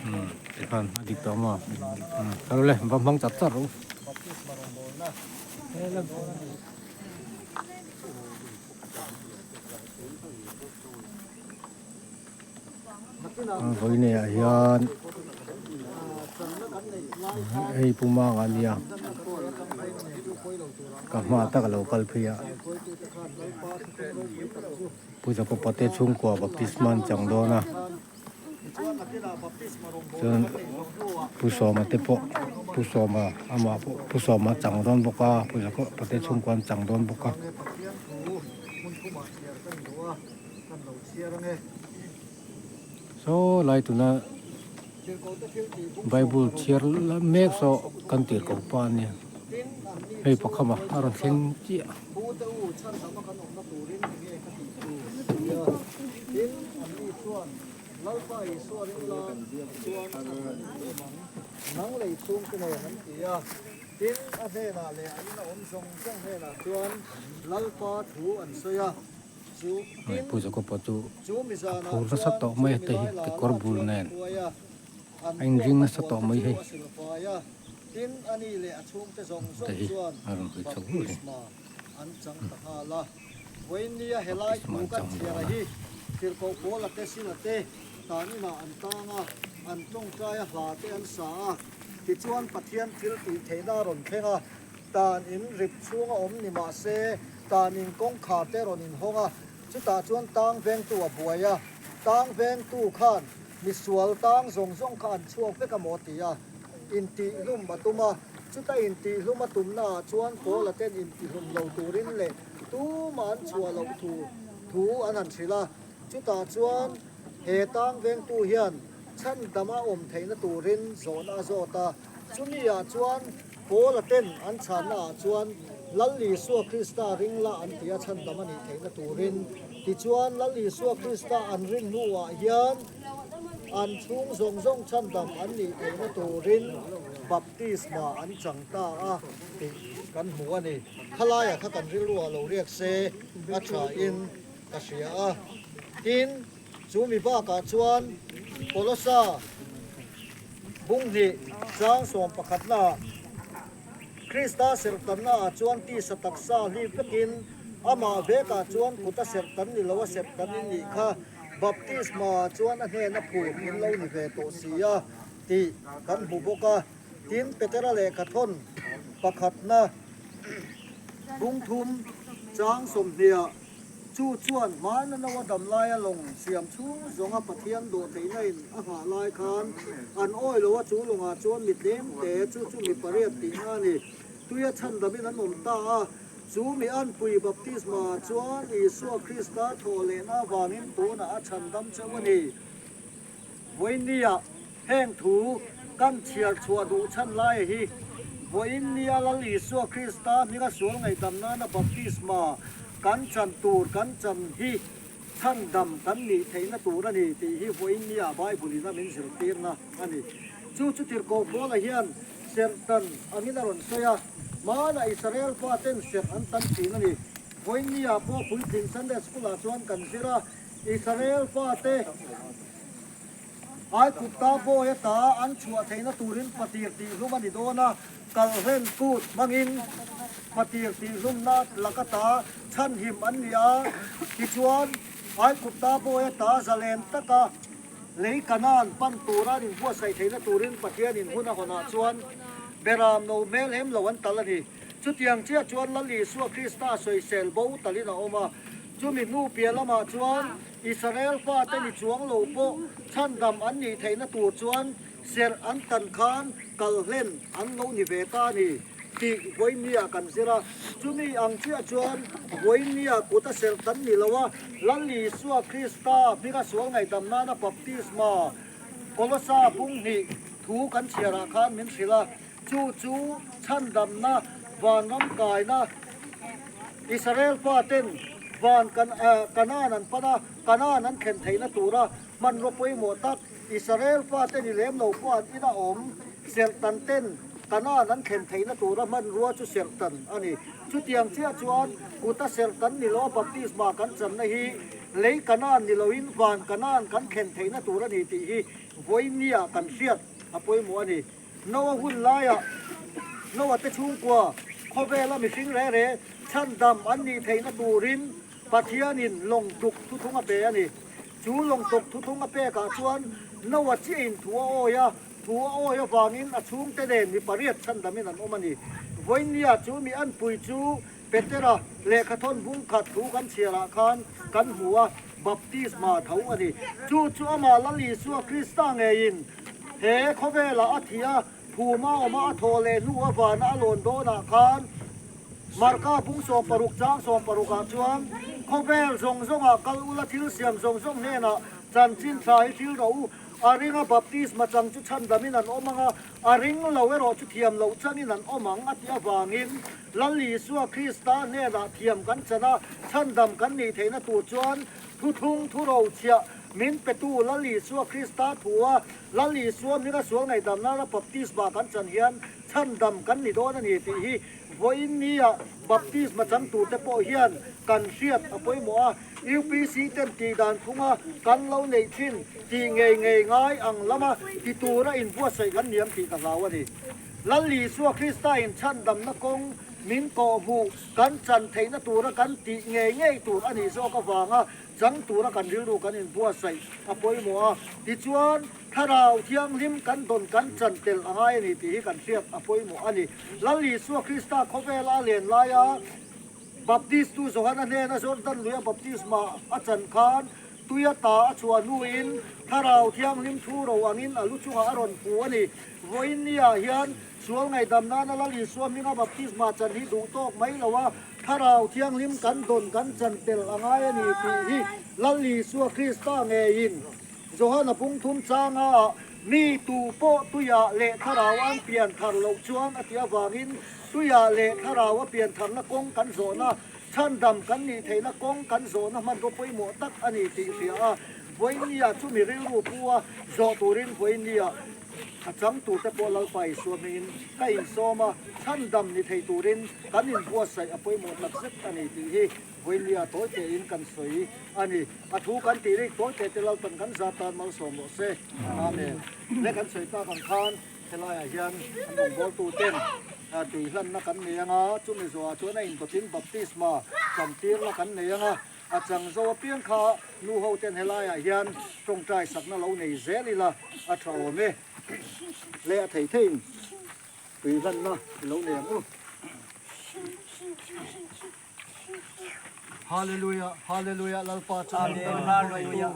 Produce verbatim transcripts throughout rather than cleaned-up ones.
Hmm, ti khan a dik tawh maw. Hmm, ka ru le, va hmang chat chat ru. A voi nei a hian, hei puma nga nia, ka hma taka lo kal phei a. Pu Jakoba te chhungkua baptisma an chang dawn a. Chuan Pu Sawma te pawh, Pu Sawma, amah pawh, Pu Sawma chang dawn bawk a, Pu Jakoba te chhungkua an chang dawn bawk a. Saw lai tuna Bible chhiar la mek saw kan tirko pa a nia. Hei pakhama a rawn thleng chiah. Lalpa Isua ringna chuan nang lei chhungte nen an ti a. Tin, a hnenah leh an la awm zawng zawng hnenah chuan Lalpa thu an sawi a. Chu, ai, tin, Pu Jakoba chu chu mi zana phur nasa chuan tawh mai chu mi te hi, vailana kekawr bul chuan nen. An buai a. An a inring nasa tawh mai hei. Tin, ani leh a chhungte zawng zawng te hi chuan a rawn hui chho hlek. Baptisma an chang ta nghal a. Vawiin nia helai thu kan chhiar a hi, tirhkoh Paula te Sila te tan inah an tang a, an ṭawngṭai a, hla te an sa a, tichuan Pathian thil tih theihna a rawn thleng a, tan in rip chhunga awm ni mah se, tan in kawngkhar te rawn inhawng a, chutah chuan tang vengtu a buai a, tang vengtu khan misual tang zawng zawng kha an chhuak vek a maw ti a, intihhlum a tum a, chuta intihhlum a tumnaah chuan Paula ten intihhlum lo turin leh tuma an chhuah loh thu, thu an han hrilh a. Chutah chuan he tang vengtu hian chhandama awm theihna turin zawhna a zawt a. Chumi ah chuan Paula ten an chhannaah chuan Lal Isua Krista ring la an tia chhandam a nih theihna turin, tichuan Lal Isua Krista an ring hnuah hian an chhung zawng zawng chhandam an nih theihna turin baptisma an chang ta a tih kan hmu a ni. Khalaia kha kan rilruah lo riak se, a ṭhain ka hria a. Tin, chu mi bakah chuan Kolosa bung hnih chang sawm pakhatna, Krista serhtannaah chuan tisa taksa hlim vekin amah vekah chuan kuta serhtan ni lo a serhtan in nih kha baptisma chuan a hnena phuir in lo ni ve tawh si a tih kan hmu bawk a. Tin, Petera lehkhathawn pakhatna bung thum chang sawmhnih ah, chu chuan hmai nano a dam laia lawng siam chhung zawnga Pathian dawh theihna in a nghah lai khan an awi lo a, chu lawngah chuan mi tlem te chu, chu mi pariat tihna a ni. Tuia chhandamin an awm ta a, chu mi anpui baptisma chuan Isua Krista thawh lehna avangin tunah a chhandam chauh a ni. Vawiin nia heng thu kan chhiar chhuah duh chhan lai hi, vawiin nia Lal Isua Krista hminga sual ngaihdam nana baptisma kan chan tur kan chan hi chhandam kan nih theihna tur a ni tih hi vawiin nia Bible-in a min zirtirna a ni. Chu chu tirhkoh Paula hian serh tan angin a rawn sawi a, hmana Israel faten serh an tan ṭhin a ni. Vawiin nia pawh puitling Sunday School-ah chuan kan zir a, Israel fate Aigupta bawi ata an chhuah theihna turin patir tihhlum a ni dawn a, kal hlen tut hmangin patir tihhlumna lak ata chhanhim an ni a. Tichuan, Aigupta bawi ata zalen taka lei Kanan pan tura an inbuatsaih theihna turin Pathianin hun a hawnah chuan beram no hmel hem lo an tal a ni. Chutiang chiah chuan Lal Isua Krista sawisel bo talin a awm a. Chumi hnu piah lamah chuan Israel fate ni chuang lo pawh chhandam an nih theihna tur chuan serh an tan khan kal hlen an lo ni ve ta a ni tih vawiin nia kan zir a. Chumi ang chiah chuan vawiin nia kuta serh tan ni lo a, Lal Isua Krista hminga sual ngaihdam nana baptisma Kolosa bung hnih thu kan chhiarah khan min hrilh a. Chu chu chhandamna, vanram kaina, Israel faten van kan, eh, Kanan an pan a, Kanan an thlen theihna tura hmanraw pawimawh tak, Israel fate ni lem lo pawh an ina awm, serh tan ten Kanan an thlen theihna tura hmanrua chu serh tan a ni. Chutiang chiah chuan kuta serh tan ni lo baptisma kan channa hi lei Kanan ni loin van Kanan kan thlen theina tur a ni tih hi vawinia kan hriat a poimaw a ni. Noa hun laia, Noa te chhungkua, khawvela mihring rere chhandam an nih theina turin Pathianin lawng tuk thuthung a pe a ni. Chu lawng tuk thuthung a pekah chuan Noa chiahin thu a awia, thu a awia vangin a chhungte nen mi pariat chhandamin an awm a ni. Vawinia chu mi anpui chu Petera lehkhathawn bung khat thu kan chhiarah khan kan hmu a, baptisma tho a ni. Chu chu ama Lal Isua Krista ngeiin he khawvela a thi a, phuma awma a thaw leh hnu a vana a lawn dawnah khan Marka bung sawm paruk chang sawm parukah chuan khawvel zawng zawngah kal ula thil siam zawng zawng hnenah chanchin thla hi thil rawh u, a ringa baptisma chang chu chhandamin an awm ang a, a ring lo erawh chu thiam loh changin an awm ang a tih avangin Lal Isua Krista hnenah thiam kan chan a, chhandam kan nih theihna tur chuan thuthung thuro chhiah min petu Lal Isua Krista thu a, Lal Isua hminga sual ngaihdamna baptisma kan chan hian chhandam kan ni dawn a ni tih hi vawinia baptisma chang tur te pawh hian kan hriat a poimaw a, U P C ten tih dan thunga kan lo neih thin tih ngei ngei ngai ang lama ti tura inbuatsaih kan ni ang tih ka hlau a ni. Lal Isua Krista in chhandamna kawng min kawhhmuh kan chan theihna tura kan tih ngei ngei tur a nih zawk avanga chang tura kan rilru kan inbuatsaih a poimaw a. Tichuan Thlarau Thianghlim kan dawn kan chan tel a ngai a ni tih hi kan hriat a poimaw a ni. Lal Isua Krista khawvela a len laia Baptistu Johana hnena Jordan luia baptisma a chan khan tuia ta a chhuah hnuin Thlarau Thianghlim thu ro angin a lu chunga a rawn pu a ni. Vawinia hian sual ngaihdamna Lal Isua hminga baptisma chan hi duh tawk mai lo a, Thlarau Thianghlim kan dawn kan chan tel a ngai a ni tih hi Lal Isua Krista ngeiin Johana bung thum changa mi tu pawh tuia leh Thlarau an pian thar loh chuan a tih avangin tuia leh Thlarau a pian tharna kawng kan zawhna chhandam kan nih theihna kawng kan zawhna hmanraw pawimawh tak a ni tih hria a. Vawinia chu mi rilru pua zawh turin vawinia a chang tur te pawh Lalpa Isua hmingin ka insawm a, chhandam ni thei turin kan inbuatsaih a pawimawh tak zet a ni tih hi vawinia tawi tein kan sawi a ni. A thu kan tih rik tawi te te Lalpan kan zar tan malsawm rawh se. Amen. Le kan sawi tak ang khan, helaiah hian an rawngbawltu ten, a, tui hlanna kan nei anga, chumi zawhah chuan a indawtin baptisma chantirna kan nei anga, a chang zo apiang kha nu ho ten helaiah hian ṭawngṭai sakna lo nei zel ila a ṭha awm e. Le a thei theiin tui hlanna i lo nei ang u. Hallelujah, hallelujah, Lalpa chu. Amen, hallelujah.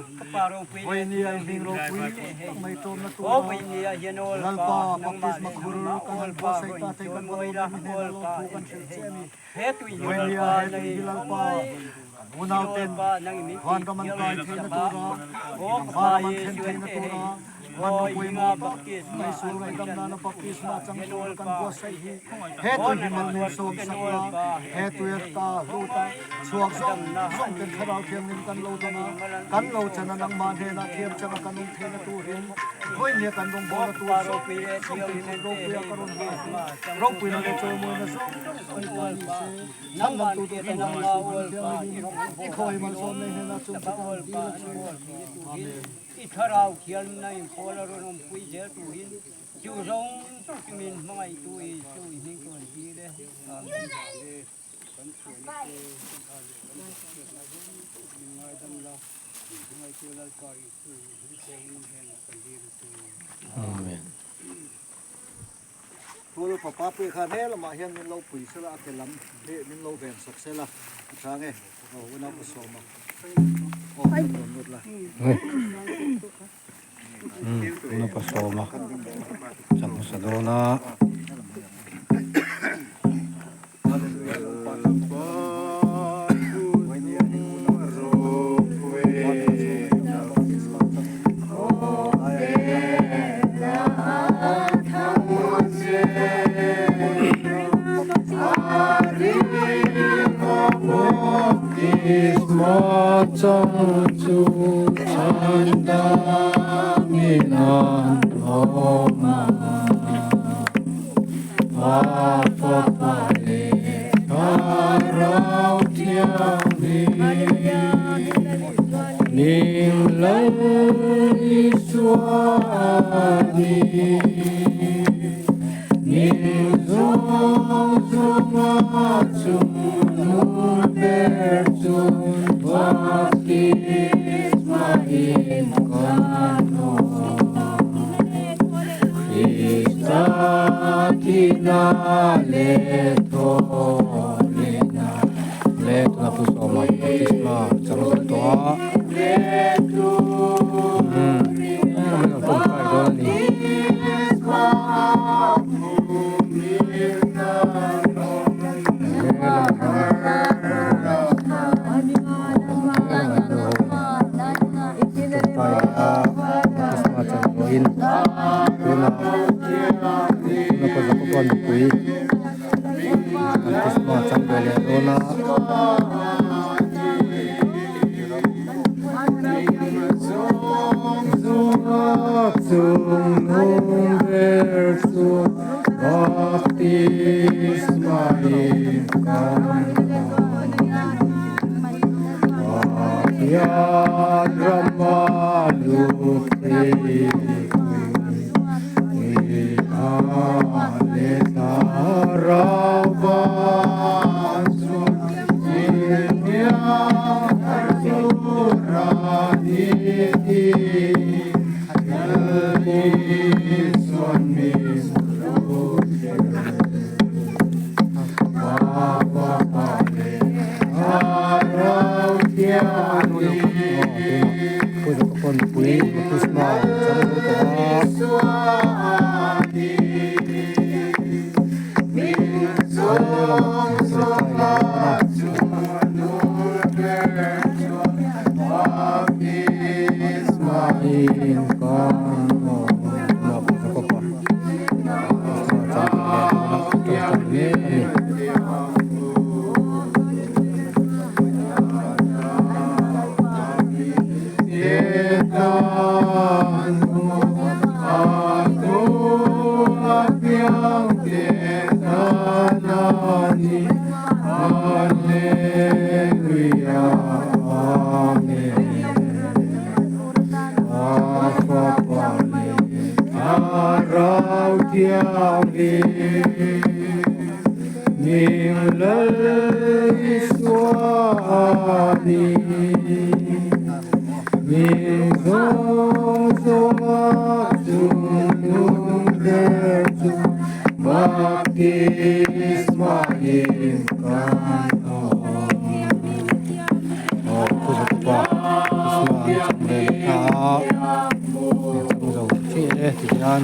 Vawinia i hming ropui tak mai tawmna tura Lalpa, baptisma khur kan han buatsaih ta thei kan buatsaih mi hnena lo thu kan hril che a ni. Vawinia he tui hi Lalpa, unau ten vanram an kai theihna tura, ram an thlen theihna tura, hmanraw pawimawh tak mai sual ngaihdamna baptisma chang tur kan buatsaih hi. He tui hi mal min sawm sak la, he tui a ta, hlu ta, chhuak zawng zawng ten Thlarau Thianghlim kan lo dawn a, kan lo chan a, nangma hnena thiam changa kan awm theihna turin, vawinia kan rawngbawlna tur zawng zawng ten ropui a ka rawn hmu. Ropuina le chawimawina zawng zawng kan ni se. Chhandamtu tu kan ni se. I khawi malsawm nei hnena chung chu kan ti chu. Amen. I Thlarau Thianghlimna in pawl a rawn awmpui zel turin, chu zawng chu min hmangaihtu Isu in hming chuan ti le. Amen. Amen. Paul papa pui khan he lamah hian min lo pui sela, a ke lam hi min lo veng sak sela. A ṭha nge. Oh, unau ka sawma. Oh, kan rawn lut la. Oi. Hmm, unau ka sawma. Chang sa dawn a. Hming Lal Isua ni, hming zawng zawnga chungnung ber chun baptisma in kan nawm. Krista thina le thawhlena le tuna Pu Sawma baptisma chang zel tawh a. Hmm. Ṭawngṭai dawn a nih. Ṭawngṭai a, baptisma chang dawn in. Tuna, tuna Pu Jacob-a mipui baptisma chang ve leh dawn a. Chungnung ber chu baptisma in kan nawm. Pathian rama lut thei Alleluia, amen. A Fapa le Thlarau Thianghlim, hming Lal Isua ni, hming zawng zawnga chungnung ber chu baptisma in kan nawm. Aw, Pu Jacob-a baptisma an chang ve a. Chang zo chieh e, ti hian.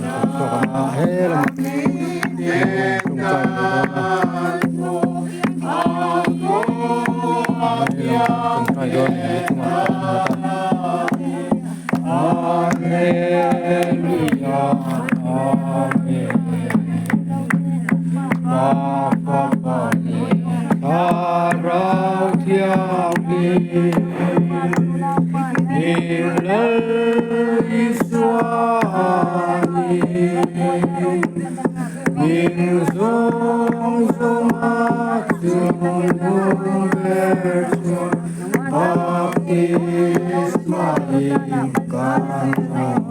Ṭawngṭai dawn a. Ṭawngṭai dawn a. Alleluia, amen. Pa, Fapa le Thlarau Thianghlim, hming Lal Isua ni, hming zawng zawnga chungnung ber chun baptisma in kan nawm.